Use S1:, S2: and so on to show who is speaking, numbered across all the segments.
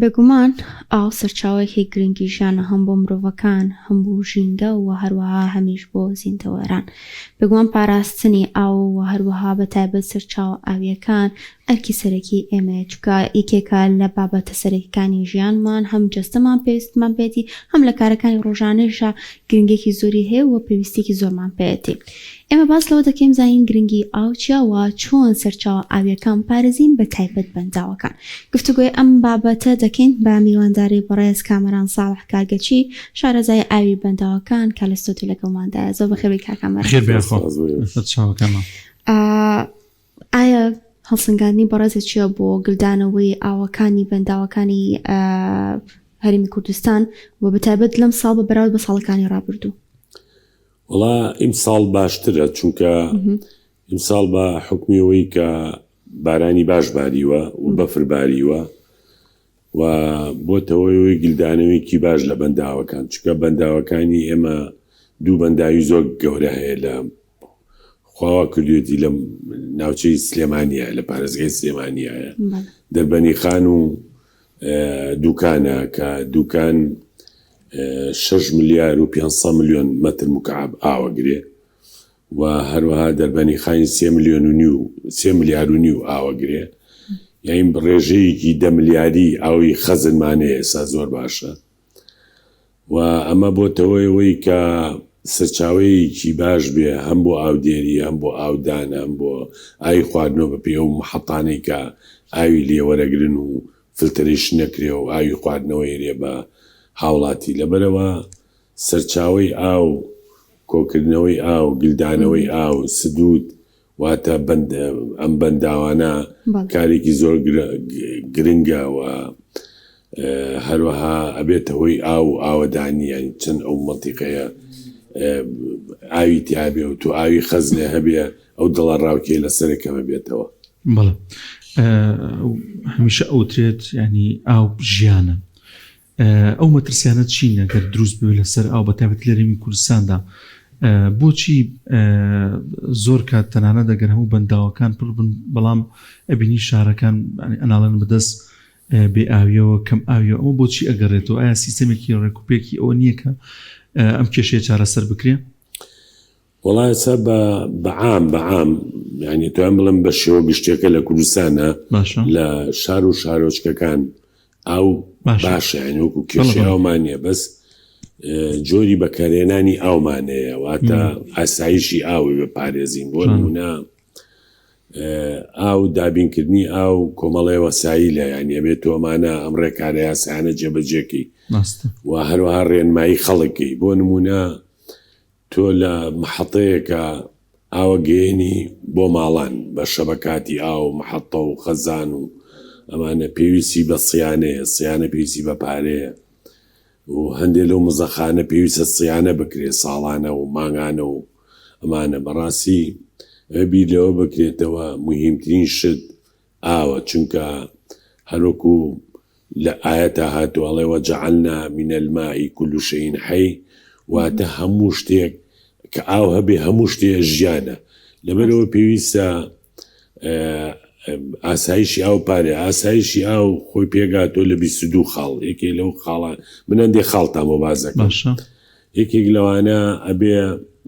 S1: بێگومان ئاو سەرچاوەیەکی گرنگی ژیانە هەم بۆ مرۆڤەکان، هەم بۆ ژینگە و هەروەها هەمیش بۆ زیندەوەران. بێگومان پاراستنی ئاو و هەروەها بە تایبەت سەرچاوە ئاوییەکان ئەرکی سەرەکی ئێمەیە، چونکە یەکێکە لە بابەتە سەرەکیەکانی ژیانمان، هەم جەستەمان پێویستمان پێیەتی، هەم لە کارەکانی ڕۆژانەیشا گرنگیەکی زۆری هەیە و پێویستیەکی زۆرمان پێیەتی. ئێمە باس لەوە دەکەین بزانین گرنگی ئاو چیە و چۆن سەرچاوە ئاویەکان بپارێزین بە تایبەت بەنداوەکان. گفتوگۆی ئەم بابەتە دەکەین بە میوانداری بەڕێز کامەران ساڵح کارگەچی شارەزای ئاوی بەنداوەکان کە لە ستۆدیۆ لەگەڵماندایە. زۆر بەخێربێی کاک کامەران.
S2: بەخێر بێی یاخوا لەسەر چاوەکانمان.
S1: ئایا هەڵسەنگاندنی بەڕێزت چیە بۆ گلدانەوەی ئاوەکانی بەنداوەکانی هەرێمی کوردستان و بەتایبەت لەم ساڵ بە بەراورد بە ساڵەکانی ڕابردوو؟
S3: وەڵا ئیمساڵ باشترە چونکە ئیمساڵ بە حوکمی ئەوەی کە بارانی باش باریوە و بەفر باریوە و بۆتەوەی ئەوەی گلدانەوەیەکی باش لە بەنداوەکان چونکە بەنداوەکانی ئێمە دوو بەنداوی زۆر گەورە هەیە لە خواوا کردوێتی لە ناوچەی سلێمانیە لە پارێزگای سلێمانیە دەربەنی خان و دوکانە کە دوکان شەش ملیار و پێنج سەد ملیۆن مەتر موکعەب ئاوەگرێ و هەروەها دەربەنی خانی سێ ملیۆن و نیو سێ ملیار و نیو ئاوەگرێ یاین ڕێژەیەکی دە ملیاری ئاوی خەزنمان هەیە ئێستا زۆر باشە و ئەمە بۆتە هۆی ئەوەی کە سەرچاوەیەکی باش بێ هەم بۆ ئاودێری هەم بۆ ئاودان هەم بۆ ئاوی خواردنەوە بە پێی ئەو محەتانەی کە ئاوی لێ وەرەگرن و فلتەرەیش نەکرێ و ئاوی خواردنەوە ئێرێ بە هاوڵاتی لەبەرئەوە سەرچاوەی ئاو کۆکردنەوەی ئاو گلدانەوەی ئاو سدود واتە بەند ئەم بەنداوانە کارێکی زۆر گرنگە و هەروەها ئەبێتە هۆی ئاو و ئاوەدانی یانی چەند ئەو مەنتیقەیە ئاوی تیابێ و تۆ ئاوی خەزنێ هەبێ ئەو دڵە ڕاوکێ لەسەر کەمە بێتەوە.
S2: بەڵێ هەمیشە ئەوترێت ینی ئاو ژیانە ئەو مەترسیانە چین ئەگەر دروست ببێت لەسەر ئاو بە تایبەتی لە هەرێمی کوردستاندا؟ بۆچی زۆر کات تەنانەت ئەگەر هەموو بەنداوەکان پڕ بن بەڵام ئەبینی شارەکان ئەناڵێن بەدەست بێ ئاویەوە کەم ئاویەوە ئەمە بۆچی ئەگەڕێتەوە ئایا سیستەمێکی ڕێکوپێکی ئەوە نییە کە ئەم کێشەیە چارەسەر بکرێ؟
S3: وەڵا ئێستا بە بە عام بە عام یانی توان بڵێم بە شێوە گشتیەکە لە کوردستانە
S2: باشە
S3: لە شار و شارۆچکەکان ئاو
S2: باشە
S3: باشە یانی وەکو
S2: بەڵێ
S3: کێشەی
S2: بەڵێ
S3: ئاومان نییە بەس اه، جۆری بەکارهێنانی ئاومان هەیە واتە
S2: مم.
S3: ئاسایشی ئاو بپارێزین بۆ
S2: جوانە
S3: نمونە اه، ئاو دابینکردنی ئاو کۆمەڵێ وەسایلە یانی ئەبێت تۆ ئەمانە ئەم ڕێکارە یاسایانە جێبەجێکەی
S2: ڕاستە
S3: و هەروەها ڕێنمایی خەڵکەکەی بۆ نمونە تۆ لە محەتەیەکا ئاوە گەیەنی بۆ ماڵان بە شەبەکاتی ئاو و محەتە و خەزان و ئەمانە پێویستی بە سیانەیە، سیانە پێویستی بە پارەیە و هەندێ لەو مزەخانە پێویستە سیانە بکرێ ساڵانە و مانگانە و ئەمانە بەڕاستی ئەوێ بیر لەوە بکرێتەوە موهیمترین شت ئاوە چونکە هەروەکو لە ئایەتا هاتووە ئەڵێ وجعلنا من الماء کل شیء حی واتە هەموو شتێک کە ئاو هەبێ هەموو شتێ ژیانە لەبەرەوە پێویستە ئاسایشی ئاو پارێ ئاسایشی ئاو خۆی پێگاتۆ لە 22 خاڵ یەکێ لەو خاڵە من هەندێ خاڵتان بۆ بازەکەم یەکێک لەوانە ئەبێ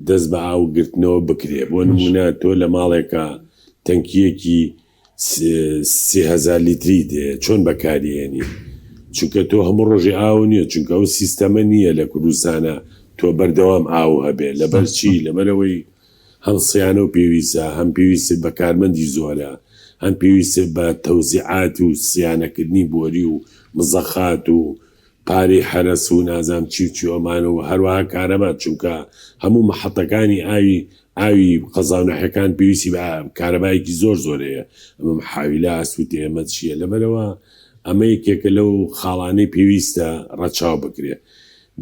S3: دەست بە ئاو گرتنەوە بکرێ بۆ نمونە تۆ لە ماڵێکە تەنکیەکی 3000 لیتری دێ چۆن بەکاری هێنی چونکە تۆ هەموو ڕۆژێ ئاو نییە چونکە ئەو سیستەمە نییە لە کوردستانە تۆ بەردەوام ئاو هەبێ لەبەر چی لەبەرەوەی هەم سیانە و پێویستە هەم پێویستت بە کارمەندی زۆرە هەم پێویستت بە تەوزیعات و سیانەکردنی بۆری و مزەخات و پارەی حەرەس و نازانم چی و چی و ئەمانە و هەروەها کارەبا چونکە هەموو مەحەتەکانی ئاوی ئاوی قەزا و ناحیەکان پێویستی بە کارەبایەکی زۆر زۆر هەیە ئەمە محاویلە ئاسووتێ ئەمە چییە لەبەرەوە ئەمە یەکێکە لەو خاڵانەی پێویستە ڕەچاو بکرێ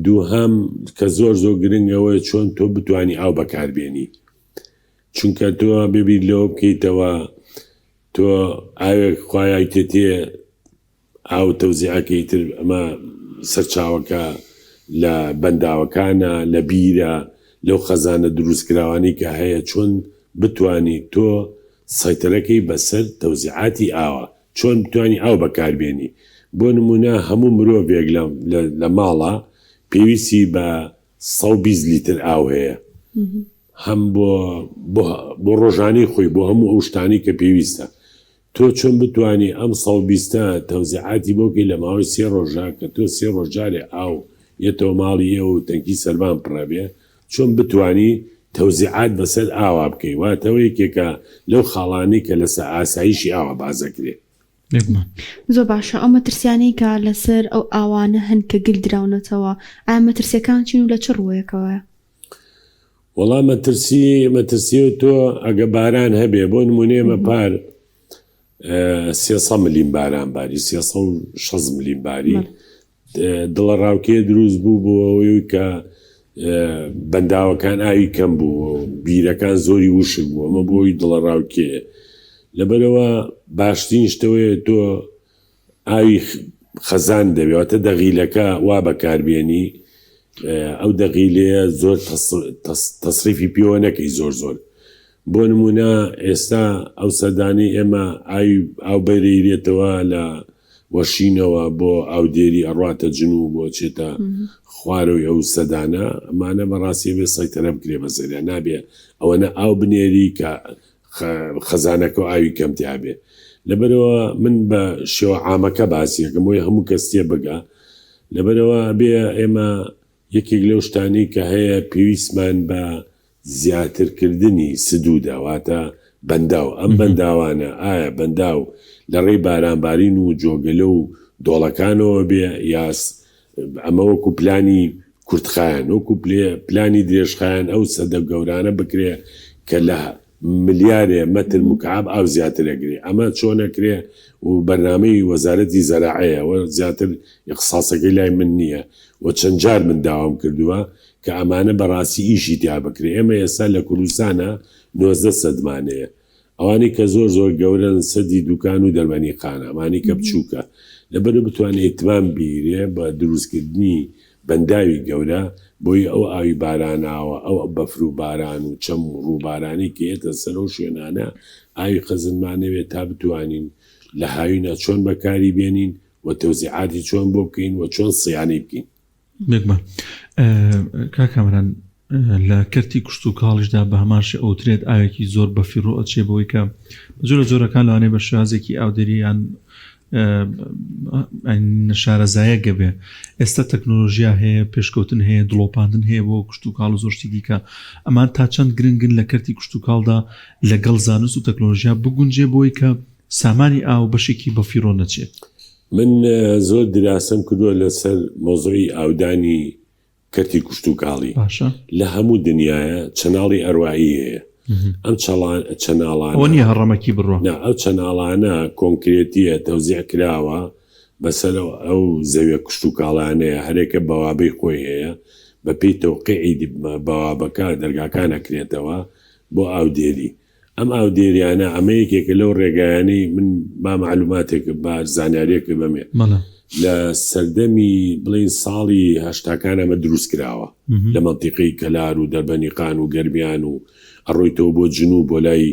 S3: دووهەم کە زۆر زۆر گرنگە ئەوەیە چۆن تۆ بتوانی ئاو بەکاربێنی چونکە تۆ بێ بیر لەوە بکەیتەوە تۆ ئاوێک خوایای تێتێ ئاو تەوزیعەکەی تر ئەمە سەرچاوەکە لە بەنداوەکانە، لە بیرە، لەو خەزانە دروستکراوانەی کە هەیە چۆن بتوانی تۆ سەیتەرەکەی بەسەر تەوزیعاتی ئاوە چۆن بتوانی ئاو بەکاربێنی. بۆ نموونە هەموو مرۆڤێک لە ماڵا پێویستی بە 120 لیتر ئاو هەیە هەم بۆ بۆ ڕۆژانەی خۆی بۆ هەموو ئەو شتانەی کە پێویستە. تۆ چۆن بتوانی ئەم 120 ە تەوزیعاتی بۆ بکەی لە ماوەی سێ ڕۆژا کە تۆ سێ ڕۆژ جارێ ئاو یەتەوە ماڵی ئێوە و تەنکی سەربان پڕەبێ چۆن بتوانی تەوزیعات بەسەر ئاوا بکەی واتەوە یەکێکە لەو خاڵانەی کە لەسە ئاسایشی ئاوا بازەکرێ.
S2: بێگومان.
S1: زۆر باشە ئەو مەترسیانەی کە لەسەر ئەو ئاوانە هەن کە گل دراونەتەوە ئایا مەترسیەکان چین و لە چ ڕووەیەکەوەیە؟
S3: وەڵا مەترسی مەترسی و تۆ ئەگە باران هەبێ بۆ نمونە ئێمە پار 300 ملیم باران باری 360 ملیم باری دڵەڕاوکێ دروست بوو بۆ ئەوەی کە بەنداوەکان ئاوی کەم بوو بیرەکان زۆری وشک بوو ئەمە بۆی دڵەڕاوکێ لەبەرەوە باشترین شتەوەیە تۆ ئاوی خەزان دەبێ واتە دەغیلەکە وا بەکاربێنی ئەو دەغیلەیە زۆر تەسریفی پێوە نەکەی زۆر زۆر بۆ نمونە ئێستا ئەو سەدانەی ئێمە ئاوی ئاو بەرەیرێتەوە لە وەشینەوە بۆ ئاودێری ئەڕواتە جنوب و ئەچێتە خوارەوەی ئەو سەدانە ئەمانە بەڕاستی ئەبێ سەیتەرە بکرێ بەسەریا نابێ ئەوەنە ئاو بنێری کە خەزانەکە و ئاوی کەم تیا بێ لەبەرەوە من بە شێوە عامەکە باسیەکەم بۆی هەموو کەس تێ بگا لەبەرەوە ئەبێ ئێمە یەکێک لەو شتانەی کە هەیە پێویستمان بە زیاتر کردنی سدودە واتە بەنداو، ئەم بەنداوانە ئایا بەنداو لە ڕێی بارانبارین و جۆگەلە و دۆڵەکانەوە بێ یا ئەمە وەکو پلانی کورتخایەن وەکو پلانی درێژخایەن ئەو سەدە گەورانە بکرێ کە لە ملیارێ مەتر مکعب ئاو زیاتر ئەگرێ ئەمە چۆن ئەکرێ و بەرنامەی وەزارەتی زەراعەیە و زیاتر ئیخساسەکەی لای من نییە و چەند جار من داوام کردووە کە ئەمانە بەڕاستی ئیشی تیا بکرێ ئێمە ئێستا لە کوردستانا 19 سەدمان هەیە ئەوانەی کە زۆر زۆر گەورەن سەدی دوکان و دەربەنیقانە ئەمانەی کە بچووکە لەبەرئ بتوانێ ئیتمام بیرێ بە دروستکردنی بەنداوی گەورە بۆی ئەو ئاوی باراناوە ئەو بەفر و باران و چەم و ڕووبارانەی کە یەتە سەر ئەو شوێنانە ئاوی خەزنمان نەوێ تا بتوانین لە هاوینا چۆن بەکاری بێنین و تەوزیعاتی چۆن بۆ بکەین و چۆن سیانەی بکەین.
S2: بێگومان کاک کامەران لە کەرتی کشتوکاڵیشدا بە هەمان شێ ئەوترێت ئاوێکی زۆر بەفیڕۆ ئەچێ بەوەی کە بە جۆرە جۆرەکان لەوانەیە بە شێوازێکی ئاودێری یان نەشارەزایە گەبێ ئێستا تەکنۆلۆژیا هەیە پێشکەوتن هەیە دڵۆپاندن هەیە بۆ کشتوکاڵ و زۆر شتی دیکە ئەمان تا چەند گرنگن لە کەرتی کشتوکاڵدا لەگەڵ زانست و تەکنۆلۆژیا بگونجێ بۆی کە سامانی ئاو بەشێکی بەفیڕۆ نەچێت.
S3: من زۆر دراسەم کردووە لەسەر مەوزوعی ئاودانی کەرتی کوشتوکاڵی.
S2: باشە.
S3: لە هەموو دنیایە چەناڵی ئەروایی هەیە. ئەم چەناڵانە.
S2: ئەوە نییە هەڕەمەکی بڕوا.
S3: نا ئەو چەناڵانە کۆنکرێتییە تەوزیع کراوە بەسەر ئەو زەویە کوشتوکاڵانەیە هەرێکە بەوابەی خۆی هەیە بە پێی تەوقیعی بەوابەکە دەرگاکان ئەکرێتەوە بۆ ئاودێری. ئەم ئاودێریانە ئەمە یەکێکە لەو ڕێگایانەی من با مەعلوماتێک با زانیاریەکە بەمێ لە سەردەمی بڵین ساڵی هەشتاکان ئەمە دروست کراوە لە مەنتیقەی کەلار و دەربەنیقان و گەرمیان و ئەڕۆیتەوە بۆ جنوب بۆ لای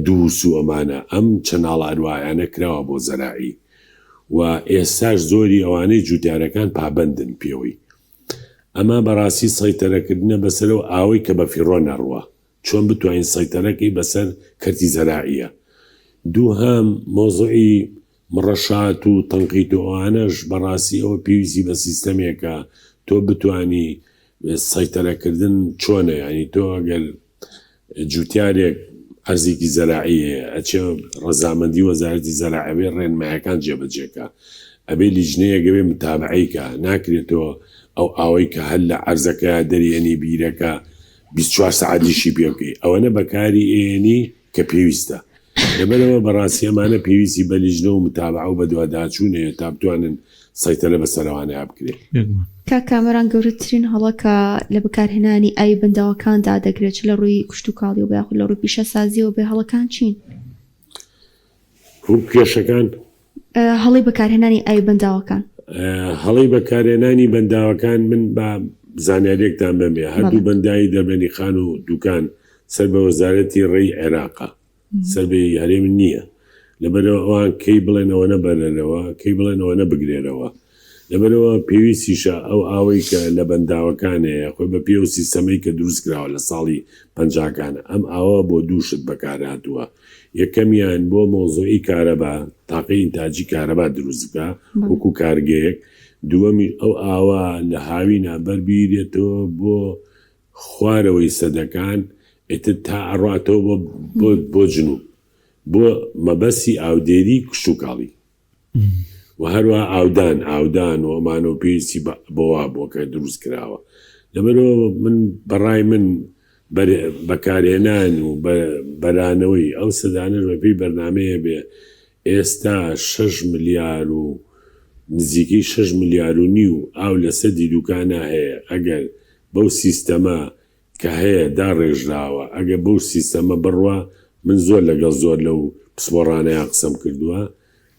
S3: دووس و ئەمانە ئەم چەناڵە ئەروایانە کراوە بۆ زەراعی و ئێستاش زۆری ئەوانەی جوتیارەکان پابەندن پێوەی ئەمە بەڕاستی سەیتەرەکردنە بەسەر ئەو ئاوەی کە بەفیڕۆ نەڕوا چۆن بتوانین سەیتەرە کەی بەسەر کەرتی زەراعیە. دووهەم مەوزوعی مڕەشات و تەنقیت و ئەوانەش بەڕاستی ئەوە پێویستی بە سیستەمێکە تۆ بتوانی سەیتەرە کردن چۆنە یانی تۆ ئەگەر جوتیارێک عەرزێکی زەراعی هەیە ئەچێ ڕەزامەندی وەزارەتی زەراع ئەبێ ڕێنمایەکان جێبەجێ کا ئەبێ لیژنەیەک ئەبێ متابەعەی کا ناکرێت تۆ ئەو ئاوەی کە هەر لە عەرزەکەیا دەریێنی بیرەکە 24 سەعات ئیشی پێ بکەی ئەوەنە بەکاری ئێنی کە پێویستە لەبەرئەوە بەڕاستی ئەمانە پێویستی بە لیژنە و متابعە و بەدواداچوون هەیە تا بتوانن سەیتەرە بەسەر ئەوانەیا بکرێ.
S2: بێگومان.
S1: کاک کامەران گەورەترین هەڵە کە لە بەکارهێنانی ئاوی بەنداوەکاندا دەکرێت چ لە ڕووی کشتوکاڵیەوە بێ یاخود لە ڕووی پیشەسازیەوە بێ هەڵەکان چین؟
S3: ڕووکێشەکان.
S1: هەڵەی بەکارهێنانی ئاوی بەنداوەکان.
S3: هەڵەی بەکارهێنانی بەنداوەکان من با زانیاریەکتان بەمێ هەردوو بەنداوی دەربەنیخان و دوکان سەر بە وەزارەتی ڕێی عێراقە سەر بە هەرێم نییە. لەبەرئەوە ئەوان کەی بڵێن ئەوەنە بەرەرەوە، کەی بڵێن ئەوەنە بگرێرەوە. لەبەرئەوە پێویستیشە ئەو ئاوەی کە لە بەنداوەکان هەیە، خۆی بە پێی ئەو سیستەمەی کە دروست کراوە لە ساڵی پەنجاکان، ئەم ئاوە بۆ دوو شت بەکار هاتووە، یەکەمیان بۆ مەوزوعی کارەبا، تاقەی ئینتاجی کارەبا دروست بکا وەکو کارگەیەک، دووەمیش ئەو ئاوە لە هاوینا بەر بیرێتەوە بۆ خوارەوەی سەدەکان، ئیتر تا ئەڕواتەوە بۆ بۆ بۆ جنوب بۆ مەبەستی ئاودێری کشتوکاڵی و هەروەها ئاودان ئاودان و ئەمانە و پێویستی بە وا بووە کە دروست کراوە. لەبەرئەوە من بە ڕای من بەکارهێنان و بەرانەوەی ئەو سەدانەش بە پێی بەرنامەیە بێ ئێستا شەش ملیار و نزیکەی شەش ملیار و نیو ئاو لە سەدی دوکانا هەیە ئەگەر بەو سیستەمە کە هەیە داڕێژراوە ئەگەر بەو سیستەمە بڕوا من زۆر لەگەڵ زۆر لەو پسپۆڕانەیا قسەم کردووە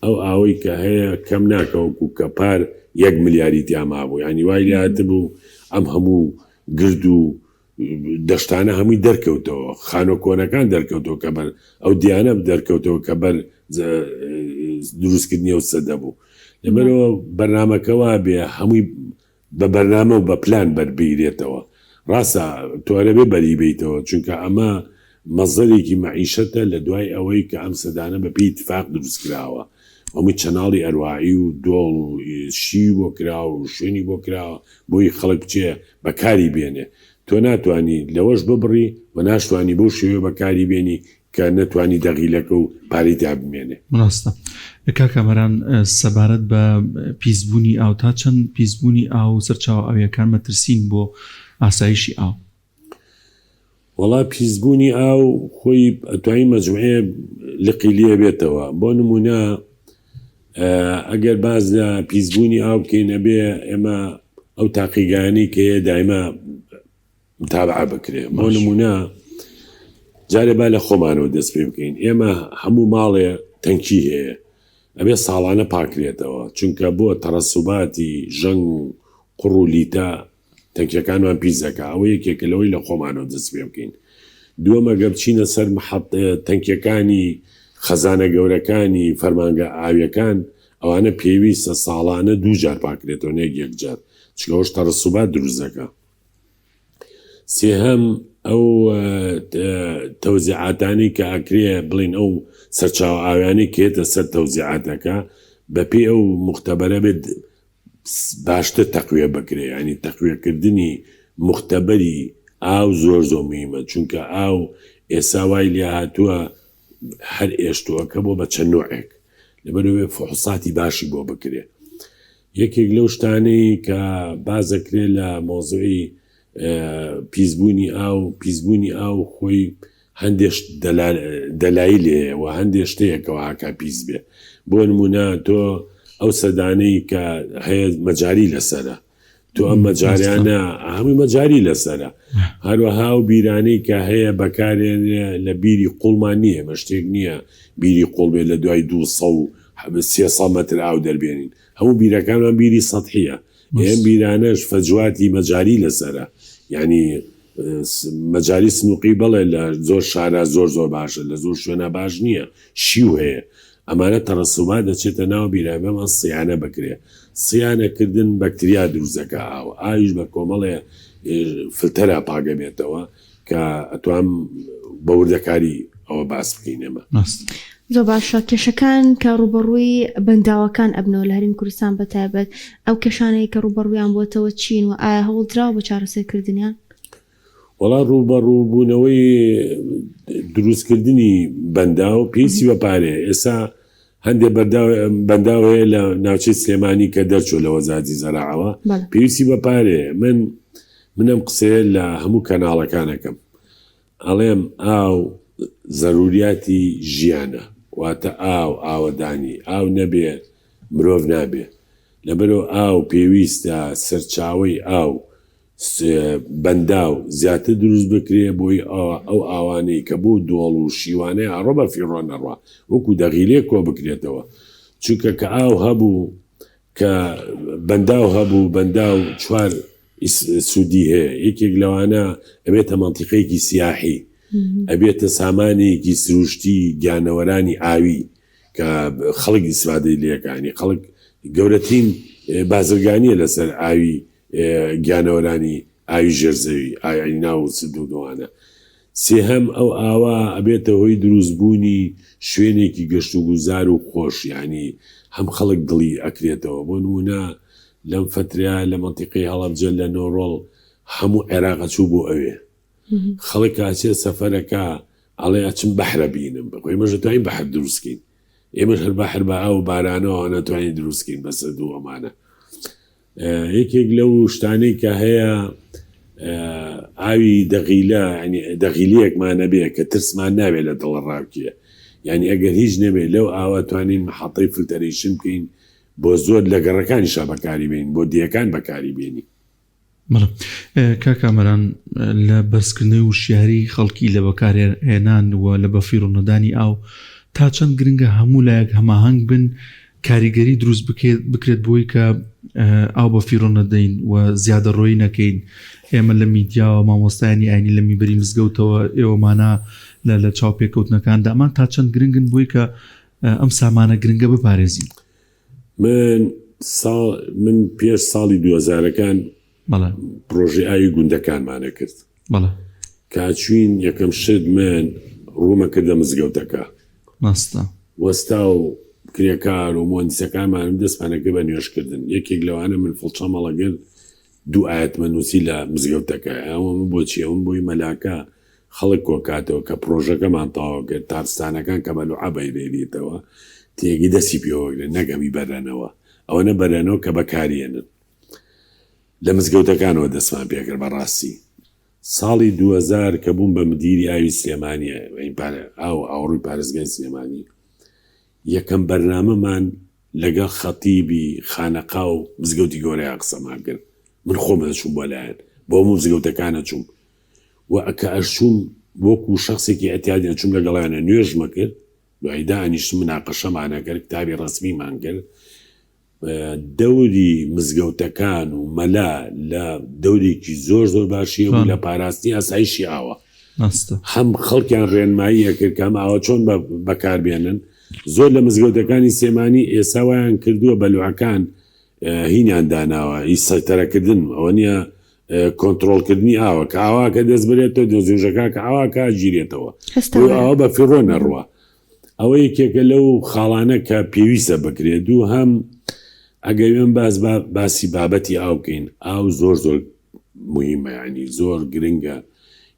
S3: ئەو ئاوەی کە هەیە کەم ناکا وەکو کە پار یەک ملیاری تیا مابوو یانی وای لێ هاتبوو ئەم هەموو گرد و دەشتانە هەمووی دەرکەوتەوە خانوە کۆنەکان دەرکەوتەوە کە بەر ئەو دیانە دەرکەوتەوە کە بەر دروستکردنی ئەو سەدە بوو لەبەرەوە بەرنامەکە وابێ هەمووی بە بەرنامە و بە پلان بەر بگرێتەوە. ڕاستە تۆ ئەبێ بەری بەیتەوە چونکە ئەمە مەسدەرێکی مەعیشەتە لە دوای ئەوەی کە ئەم سەدانە بە پێی ئیتفاق دروست کراوە هەمووی چەناڵی ئەرواعی و دۆڵ و شیوی بۆ کراوە و شوێنی بۆ کراوە بۆی خەڵک بچێ بەکاری بێنێ تۆ ناتوانی لەوەش ببڕی و ناشتوانی بەو شێوەیە بەکاری بێنی کە نەتوانی دەغیلەکە و پارەی تیا بمێنێ.
S2: ڕاستە کاک کامەران سەبارەت بە پیسبوونی ئاو تا چەند پیسبوونی ئاو و سەرچاوە ئاوییەکان مەترسین بۆ ئاسایشی ئاو؟
S3: وەڵا پیسبوونی ئاو خۆی ئەتوانی مەجموعەیە لقی لێ بێتەوە بۆ نمونە ئەگەر باس لە پیسبوونی ئاو بکەین ئەبێ ئێمە ئەو تاقیگانەی کە هەیە دایمە متابعە بکرێ بۆ نمونە جارێ با لە خۆمانەوە دەست پێ بکەین ئێمە هەموو ماڵێ تەنکی هەیە ئەبێ ساڵانە پاکرێتەوە چونکە بۆ تەڕەسوباتی ژەنگ و قوڕ و لیتە تەنکیەکانمان پیس دەکا ئەوە یەکێکە لەوەی لە خۆمانەوە دەست پێ بکەین دووەم ئەگەر بچینە سەر محەط تەنکیەکانی خەزانە گەورەکانی فەرمانگە ئاویەکان ئەوانە پێویستە ساڵانە دوو جار پاکرێتەوە نەک یەک جار چونکە ئەوەش تەڕەسوبات دروست دەکا. سێهەم، ئەو تەوزیعاتانەی کە ئەکرێ بڵێین ئەو سەرچاوە ئاویانەی کە یەتە سەر تەوزیعاتەکە بەپێی ئەو موختەبەرە بێت باشتر تەقویە بکرێ یانی تەقویەکردنی موختەبەری ئاو زۆر زۆر موهیمە چونکە ئاو ئێسا وای لێ هاتووە هەر ئێشتووەکە بۆ بە چەند نوعێک لەبەرئەوەی فحوساتی باشی بۆ بکرێ یەکێک لەو شتانەی کە باس دەکرێت لە مەوزوعی پیسبوونی ئاو، پیسبوونی ئاو خۆی هەندێ شت دەلایل هەیە و هەندێ شت هەیە کە وەهاکا پیس بێ. بۆ نموونە تۆ ئەو سەدانەی کە هەیە مەجاری لەسەرە. تۆ ئەم مەجاریانە هەمووی مەجاری لەسەرە. هەروەها ئەو بیرانەی کە هەیە بەکارێنرێ لە بیری قوڵمان نییە، ئێمە شتێک نییە بیری قوڵ بێت لە دوای 200 300 مەتر ئاو دەربێنین. هەموو بیرەکانمان بیری سەتحیە ئێ ئەم بیرانەش فەجواتی مەجاری لەسەرە یانی مەجاری سنوقی بەڵێ لە زۆر شارا زۆر زۆر باشە لە زۆر شوێنا باش نییە شیو هەیە ئەمانە تەڕەسوبات دەچێتە ناو بیرابێمان سیانە بکرێ سیانە کردن بەکتریا دروست دەکا ئاو ئاویش بە کۆمەڵێ فلتەرا پاگەبێتەوە کە ئەتوام بە وردەکاری ئەوە باس بکەین ئێمە.
S1: زۆر باشە کێشەکان کە ڕووبەڕووی بەنداوەکان ئەبنەوە لە هەرێمی کوردستان بە تایبەت ئەو کێشانەی کە ڕووبەڕوویان بۆتەوە چین و ئایا هەوڵدراوە بۆ چارەسەرکردنیان؟
S3: وەڵا ڕووبەڕووبوونەوەی دروستکردنی بەنداو پێویستی بە پارەیە ئێستا هەندێ بەنداو هەیە لە ناوچەی سلێمانی کە دەرچوە لە وەزارەتی زەراعەوە پێویستی بە پارەیە من من ئەم قسەیە لە هەموو کەناڵەکانەکەم ئەڵێم ئاو زەروریاتی ژیانە واتە ئاو ئاوەدانی ئاو نەبێ مرۆڤ نابێ لەبەرەوە ئاو پێویستە سەرچاوەی ئاو بەنداو زیاتر دروست بکرێ بۆی ئەو ئاوانەی کە بۆ دۆڵ و شیوانەیە ئەڕۆ بە فیڕۆ نەڕوا وەکو دەغیلێک کۆ بکرێتەوە چونکە کە ئاو هەبوو کە بەنداو هەبوو بەنداو چوار سوودی هەیە یەکێک لەوانە ئەبێتە مەنتیقەیەکی سیاحی ئەبێتە سامانێکی سروشتی گیانەوەرانی ئاوی. کە خەڵک ئیسفادەی لێکا یانی خەڵک گەورەترین بازرگانیە لەسەر ئاوی گیانەوەرانی ئاوی ژێر زەوی ئاوی ناو سد و دوانە. سێهەم ئەو ئاوە ئەبێتە هۆی دروست بوونی شوێنێکی گەشت و گوزار و خۆش یانی هەم خەڵک دڵی ئەکرێتەوە بۆ نموونە لەم فەترەیە لە مەنتیقەی هەڵەبجە لە نۆڕۆڵ هەموو عێراق ئەچوو بۆ ئەوێ خەڵک کە ئەچێ سەفەرەکا ئەڵێ ئەچم بەحرە بینم خۆ ئێمەش ئەتوانین بەحر دروست کەین ئێمەش هەر بەحر بە ئاو و بارانەوە ئەتوانین دروست کەین بە سەد و ئەمانە یەکێک لەو شتانەی کە هەیە ئاوی دەغیلە ینی دەغیلیەکمان نەبێ کە ترسمان ناوێت لە دڵە ڕاوکێ یعنی ئەگەر هیچ نەبێت لەو ئاوە توانین محەتەی filtration بکەین بۆ زۆر لە گەڕەکانیشا بەکاری بێنین بۆ دێیەکان بەکاری بێنین.
S2: بەڵێ کاک کامەران لە بەرزکردنەوەی وشیاری خەڵکی لە بەکارهێنان و لە بەفیڕۆنەدانی ئاو تا چەند گرنگە هەموو لایەک هەماهەنگ بن کاریگەری دروست بکرێت بکرێت بۆی کە ئاو بە فیڕۆ نەدەین و زیادەڕۆیی نەکەین ئێمە لە میدیاوە مامۆستایانی ئاینی لە میبەری مزگەوتەوە ئێوەمانە لە لە چاوپێکەوتنەکاندا ئەمان تا چەند گرنگن بۆی کە ئەم سامانە گرنگە بپارێزین.
S3: من ساڵ من پێش ساڵی دووەزارەکان
S2: بەڵێ.
S3: پرۆژەی ئاوی گوندەکانمانە کرد.
S2: بەڵێ.
S3: کە چوین یەکەم شت من ڕوومە کردە مزگەوتەکە.
S2: ڕاستە.
S3: وەستا و کرێکار و موهەندیسەکانمانم دەستمانە کرد بە نوێژ کردن. یەکێک لەوانە من فڵچەم هەڵەگرت دوو ئایەتمە نووسی لە مزگەوتەکە. ئەوەمە بۆچی؟ ئەوەم بۆی مەلاکە خەڵک کۆکاتەوە کە پرۆژەکەمان تەواو کرد تابستانەکان کە بەلوعە بەیرێریتەوە تێگی دەستی پێوەگرن نەک ئەمی بەرەنەوە ئەوەنە بەرەنەوە کە بەکاریێنن لە مزگەوتەکانەوە دەستمان پێکرد بەڕاستی ساڵی 2000 کە بووم بە مدیری ئاوی سلێمانی ئاو ئاوڕووی پارێزگای سلێمانی یەکەم بەرنامەمان لەگەڵ خەتیبی خانەقا و مزگەوتی گەورەیا قسەمان کرد من خۆم ئەچووم بۆ لایەن بۆ هەموو مزگەوتەکان ئەچووم و کە ئەشچووم وەکو شەخسێکی ئەتیادی ئەچووم لەگەڵیانە نوێژمە کرد دوایی دانیشتم مناقەشەمان ئەکرد کتابی ڕەسمیمان کرد دەوری مزگەوتەکان و مەلا لە دەورێکی زۆر زۆر باشی هەبوو لە پاراستنی ئاسایشی ئاوە هەم خەڵکیان ڕێنمایی ئەکرد کە ئەم ئاوە چۆن بەکاربێنن زۆر لە مزگەوتەکانی سێمانی ئێستا وایان کردووە بەلوعەکان هینیان داناوە ئی سەیتەرەکردن ئەوە نییە کۆنتترۆلکردنی ئاوە کە ئاواکە دەست برێتەوە دەستنوێژەکە کە ئاواکە گیرێتەوە ئاوە بە فیڕۆ نەڕوە ئەوە یەکێکە لەو خاڵانە کە پێویستە بکرێت دووهەم ئەگەر وێم باس باسی بابەتی ئاو بکەین ئاو زۆر زۆر مهمە ینی زۆر گرنگە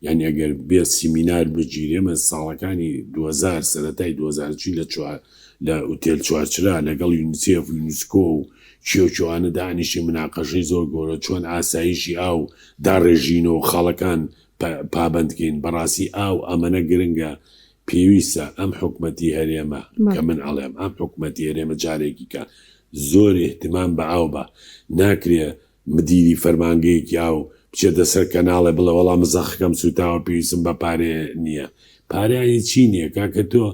S3: یعنی ئەگەر بێ سیمینار بگیرێ من ساڵەکانی 2000 سەرەتای 2000 چی لە چوار لە ئوتێل چوارچرا لەگەڵ یونیسێف و یونسکۆ و کێو کێوانە دانیشی مناقەشەی زۆر گەورە چۆن ئاسایشی ئاو داڕێژینەوە خاڵەکان پابەند کەین بەڕاستی ئاو ئەمەنە گرنگە پێویستە ئەم حکومەتی هەرێمە کە من ئەڵێم ئەم حکومەتی هەرێمە جارێکی کە زۆر ئیهتمام بە ئاو بە ناکرێ مدیری فەرمانگەیەکی ئاو بچێتە سەر کەناڵێ بڵێ وەڵا مزەخەکەم سوتاوە پێویستم بە پارەیە نییە پارەیانی چی نییە کاکە تۆ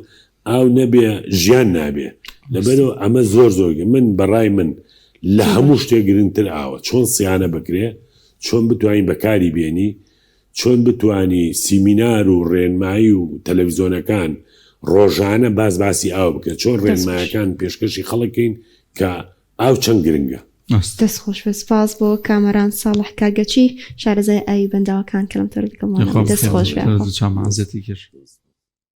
S3: ئاو نەبێ ژیان نابێ لەبەرەوە ئەمە زۆر زۆر من بەڕای من لە هەموو شتێک گرنگتر ئاوە چۆن سیانە بکرێ چۆن بتوانین بەکاری بێنی چۆن بتوانی سیمینار و ڕێنمایی و تەلەفزیۆنەکان ڕۆژانە باس باسی ئاو بکە چۆن ڕێنمایەکان پێشکەشی خەڵک کەین کە ئاو چەند گرنگە.
S1: دەست خۆش بێت سپاس بۆ کامەران ساڵح کاگەچی شارەزای ئاوی بەنداوەکان کە لەم تەوەرە لەگەڵمان بوو. دەست خۆش بێت.